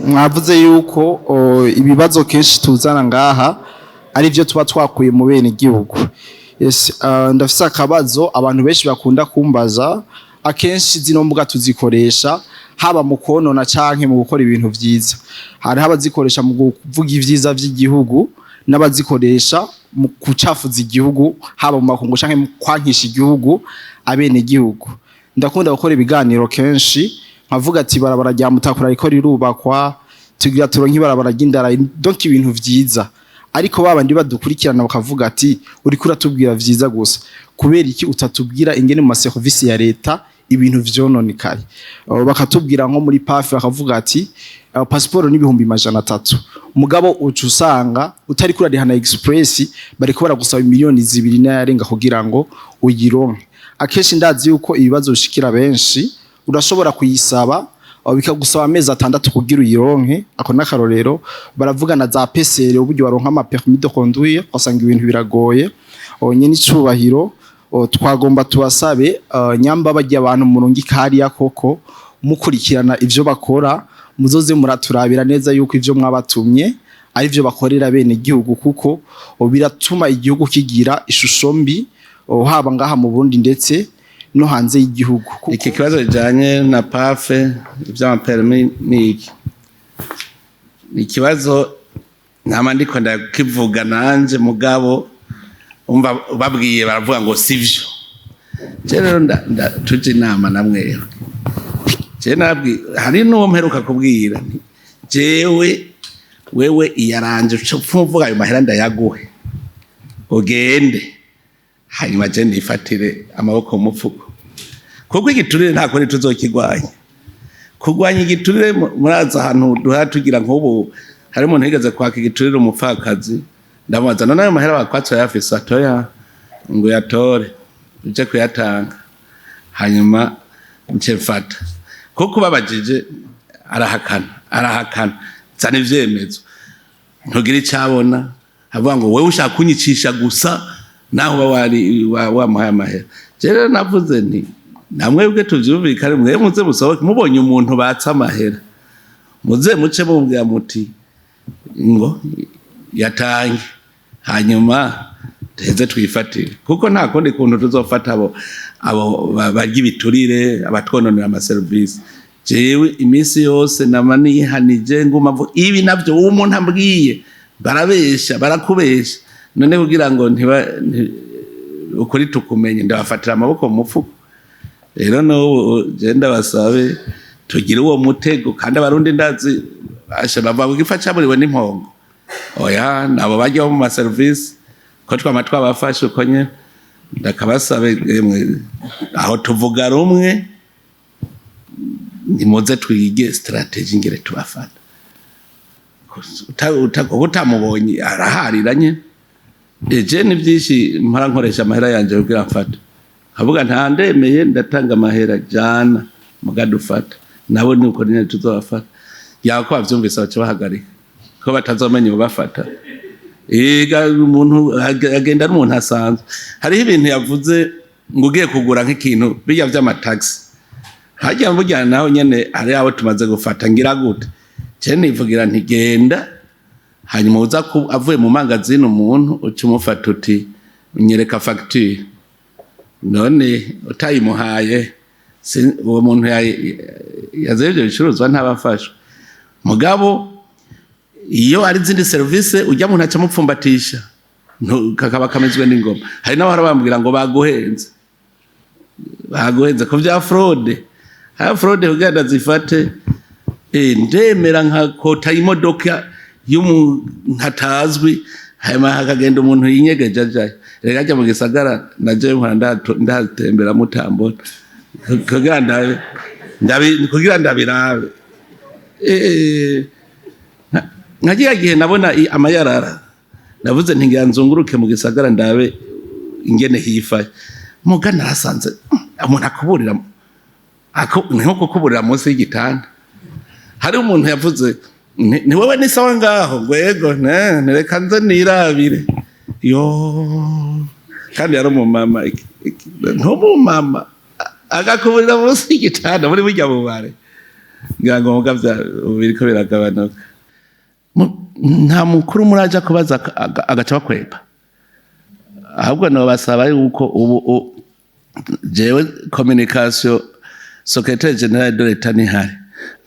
Mwavuze yuko ibibazo kenshi tuzana ngaha ari byo tuba twakuye mu bene gihugu. Yes, ndafise akabazo abantu benshi bakunda kumbaza. Akenshi zino mbuga tuzikoresha haba mu konona canke mu gukora ibintu vyiza. Hariho abazikoresha mu kuvuga ivyiza vy'igihugu n'abazikoresha mu kucafuza igihugu, haba mu makungu canke mu kwankisha igihugu abene gihugu. Ndakunda gukora ibiganiro kenshi nkavuga ati barabara rya Mutakura riko rirubakwa, tugira turonke ibarabara ry'indara, donc ibintu vyiza. Ariko babandi badukurikirana bakavuga ati: "Uriko uratubwira vyiza gusa, kubera iki utatubwira ingene mu maserivisi ya leta ibintu vyononekaye?" Bakatubwira nko muri PAF, bakavuga ati pasiporo n'300,000, mugabo uca usanga utari kurarihana express, bariko baragusaba miliyoni 2 n'ayarenga kugira ngo uyironke. Akenshi ndazi yuko ibibazo bishikira benshi, urashobora kuyisaba bikagusaba amezi 6 kugira uyironke. Ako n'akarorero. Baravuga na za PCR, uburyo baronka ama permis de conduire, ugasanga ibintu biragoye. Nyene icubahiro, twagomba tubasabe, nyamba bajya abantu murungika hariya koko mukurikirana ivyo bakora, muzoze muraturabira neza yuko ivyo mwabatumye ari vyo bakorera bene igihugu, kuko biratuma igihugu kigira ishusho mbi, haba ngaha mu Burundi ndetse no hanze y'igihugu. Iki kibazo kijanye na PAF, ivy'ama permis, ni iki? Ni ikibazo nama ndiko ndakivuga nanje, mugabo umva babwiye baravuga ngo sivyo. Je rero tuje inama namwewe. Je nabwi hari n'uwo mperuka kubwira nti: "Jewe wewe iyaranje uca uvuga ayo mahera ndayaguhe, ugende, hanyuma je nifatire amaboko mu mufuko." Kuko igiturire nta kundi tuzokigwanya. Kurwanya igiturire, murazi ahantu duhora tugira. Nk'ubu hari umuntu yigeze kwaka igiturire umupfakazi, ndamubaza: "None ayo mahera bakwatse urayafise?" "Atoya." Ngo yatore uje kuyatanga, hanyuma nce mfata. Kuko ubabajije arahakana, arahakana, zana ivyemezo, ntugira icabona. Avuga ngo: "Wewe ushaka kunyicisha gusa." Naho uba wari wamuhaye amahera. Je rero navuze nti: "Namwebwe tuvyumvikane, mwe muze musohoke, mubonye umuntu batse amahera, muze muce mubwira muti ngo yatange, hanyuma tuheze twifatire." Kuko nta kundi kuntu tuzofata abo barya ibiturire, abatwononera amaserivisi. Jewe iminsi yose nama nihanije, nguma mvuga ibi navyo uwo umuntu ambwiye: "Barabesha, barakubesha." None kugira ngo ntiba ukuri tukumenye, ndabafatira amaboko mu mufuko. Rero n'ubu je ndabasabe tugire uwo mutego. Kandi Abarundi ndazi basha bavuga ngo igifa caburiwe n'impongo. Oya, nabo bajya mu maserivisi ko twama twabafashe uko nyene. Ndakabasabe emwe, aho tuvuga rumwe, nimuze twige stratégie ngere tubafata. Kuko utamubonye araharira nyene. Eje ni byinshi mpora nkoresha amahera yanje kugira mfate, nkavuga nta ndemeye, ndatanga amahera jana muga dufata nabo. Ni uko nyene tuzobafata. Yaba ko bavyumvise baca bahagarika, ko batazomenya ubafata. Ega umuntu agenda ari umuntu asanzwe. Hariho ibintu yavuze ngo ugiye kugura nk'ikintu bijya vy'amataxi harya, burya naho nyene hari abo tumaze gufata. Ngira gute? Je nivugira nti: "Genda, hanyuma uza avuye mu mangazini, umuntu uca umufata uti: 'Nyereka facture.'" None utayimuhaye, uwo muntu yazanye ivyo bicuruzwa ntabafashwe. Mugabo iyo ari izindi serivisi, ujya muntu aca amupfumbatisha, kakaba kamezwe n'ingoma. Hari n'abahora bambwira ngo baguhenze, baguhenze ko vya fraude. Ha fraude kugira ndazifate, ndemera nkakota imodoka y'umuntu atazwi, hanyuma hakagenda umuntu yinyegeje ajayo. Reka ajya mu gisagara, naje mpora ndatembera mutambona kugira ndabe, kugira ndabirabe. Nka kiriya gihe nabona amayarara, navuze nti: "Ngira nzunguruke mu gisagara ndabe ingene hifaye." Muga narasanze umuntu akuburira ni nko kukuburira munsi y'igitanda. Hari umuntu yavuze ni wewe, ni sawa ngaho ngo yego, ne reka nze nirabire yo. Kandi yari umumama, ntumumama agakuburira munsi y'igitanda muri burya bubare. Ngira ngo muga biriko biragabanuka. Nta mukuru muraja kubaza agaca bakwepa. Ahubwo nobasaba yuko ubu jewe communication, secrétaire général de l'État nihari,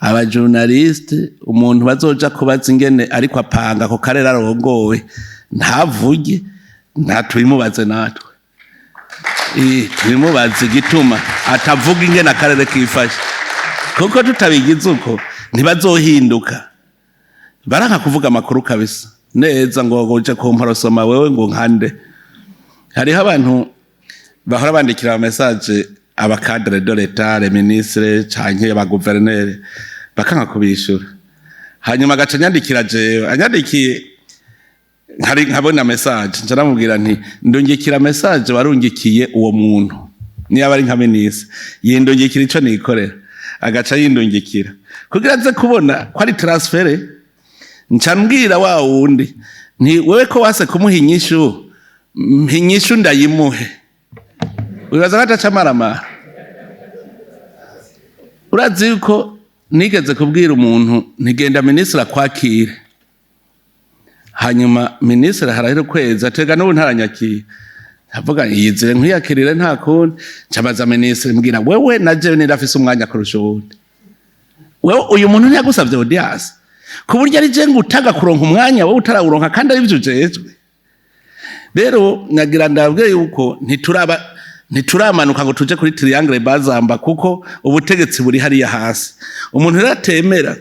aba journaliste, umuntu bazoja kubaza ingene ariko apanga ako karere arongowe ntavuge, nta tubimubaze natwe. Tubimubaze igituma atavuga ingene akarere kifashe, kuko tutabigize uko ntibazohinduka. Baranka kuvuga amakuru kabisa neza, ngo uje kumporosoma wewe ngo nkande. Hariho abantu bahora bandikira message aba cadre de l'État, les ministres canke aba gouverneur, bakanka kubishura, hanyuma agaca anyandikira jewe. Anyandikiye nkari nkabona message, nca namubwira nti: "Ndungikira message warungikiye uwo muntu." Niba ari nka ministre, yindungikira ico nikorera, agaca yindungikira kugira aze kubona ko ari transfert. Nca mbwira wa wundi nti: "Wewe ko wase kumuha inyishu, mpa inyishu ndayimuhe." Wibaza ko ataca amaramara? Urazi yuko nigeze kubwira umuntu ntigenda minisitiri akwakire, hanyuma minisitiri harahera ukwezi atega n'ubu ntaranyakiye. Ndavuga yizire nkwiyakirire, nta kundi. Ncabaza minisitiri, mbwira: "Wewe na jewe nirafise umwanya kurusha uwundi. Wewe uyu muntu ntiyagusavye audience, ku buryo ari je ngutaga kuronka umwanya, wowe utarawuronka kandi ari byo ujejwe?" Rero nagira ndabwiye yuko ntituraba, ntituramanuka ngo tuje kuri triangle bazamba, kuko ubutegetsi buri hariya hasi. Umuntu rero atemera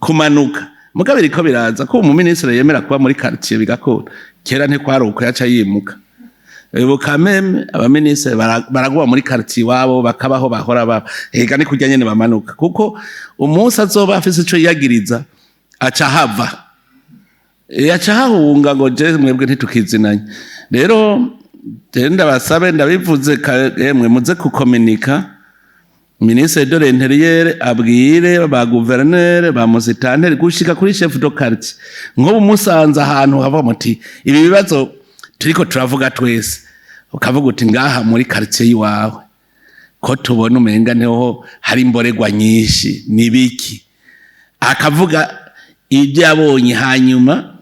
kumanuka, mugabo biriko biraza ko umuminisitiri yemera kuba muri quartier bigakora. Kera ntikwari uko, yaca yimuka. Ubu kameme abaminisitiri baraguma muri quartier iwabo, bakabaho bahora baba. Ega ni kurya nyene bamanuka, kuko umunsi azoba afise ico yiyagiriza aca hava, aca hahunga ngo je mwebwe ntitukizinanye. Rero je ndabasabe, ndabivuze, emwe muze kukominika ministre de l'Intérieur, abwire ba gouverneur, ba musitanteri, gushika kuri chef de quartier. Nk'ubu musanze ahantu hava muti ibi bibazo turiko turavuga twese, ukavuga uti: "Ngaha muri quartier yiwawe ko tubona umenga niho hari imboregwa nyinshi, nibiki?" Akavuga ibyo yabonye, hanyuma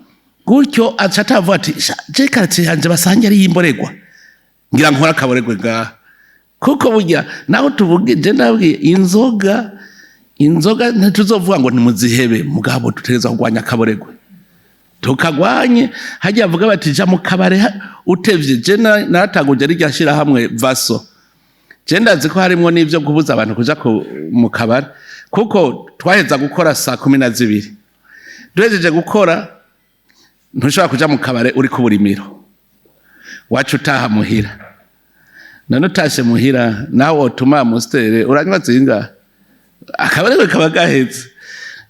gutyo aca atavuga ati: "Sha, je quartier yanje basange ari imboregwa, ngira nkora akaboregwe ngaha." Kuko burya naho tuvuge, je ndabwiye inzoga, inzoga ntituzovuga ngo ntimuzihebe, mugabo dutegerezwa kurwanya akaboregwe, tukagwanye. Hajya bavuga bati: "Ja mu kabare utevye." Je naratanguje rirya shirahamwe vaso, je ndazi ko harimwo n'ivyo kubuza abantu kuja mu kabare, kuko twaheza gukora saa 12. Duhejeje gukora, ntushobora kuja mu kabare uri ku burimiro, waca utaha muhira. None utashe muhira nawe wotuma Amstel, uranywa zingahe? Akabarebe kaba gaheze.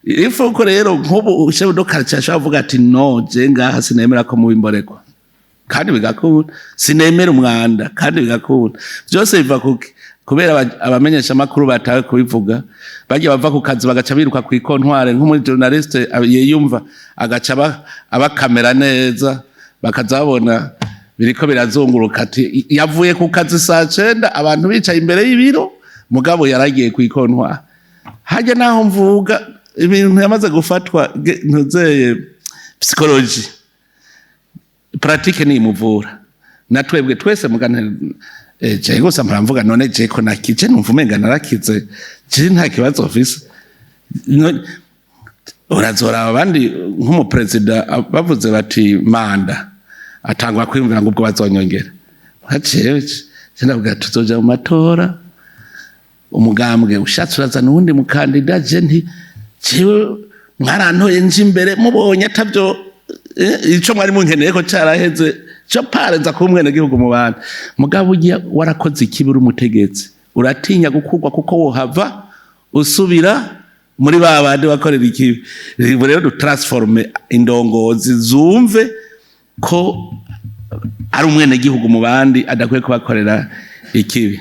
Ifuko rero nk'ubu chef de quartier ashobora kuvuga ati: "No je ngaha sinemera ko muba imboregwa," kandi bigakunda. "Sinemera umwanda," kandi bigakunda. Byose biva kuki? Kubera abamenyesha makuru batawe kubivuga, bajya bava ku kazi bagaca biruka ku ikontware nk'umu journaliste yiyumva, agaca abakamera neza, bakaza babona biriko birazunguruka ati yavuye ku kazi saa 9, abantu bicaye imbere y'ibiro, mugabo yaragiye ku ikontware. Hajya naho mvuga ibintu yamaze gufatwa ntuzeye psychologie pratique nimuvura. Na twebwe twese mugane, je gusa mpora none je ko nakije, numva umenga narakize, je nta kibazo mfise. Urazoraba abandi nk'umuperezida, bavuze bati manda, atangwa kwiyumvira ngo ubwo bazonyongera. Jewe je ndavuga tuzoja mu matora, umugambwe ushatse urazana uwundi mukandida. Je nti jewe mwarantoye nje imbere, mubonye atavyo, ico mwari munkeneye ko caraheze, co parenza kuba umwenegihugu mu bantu. Mugabo urya warakoze ikibi uri umutegetsi, uratinya gukurwa, kuko wohava usubira muri ba bandi bakorera ikibi. Ubu rero dutransforme indongozi zumve ko ari umwenegihugu mu bandi, adakwiye kubakorera ikibi.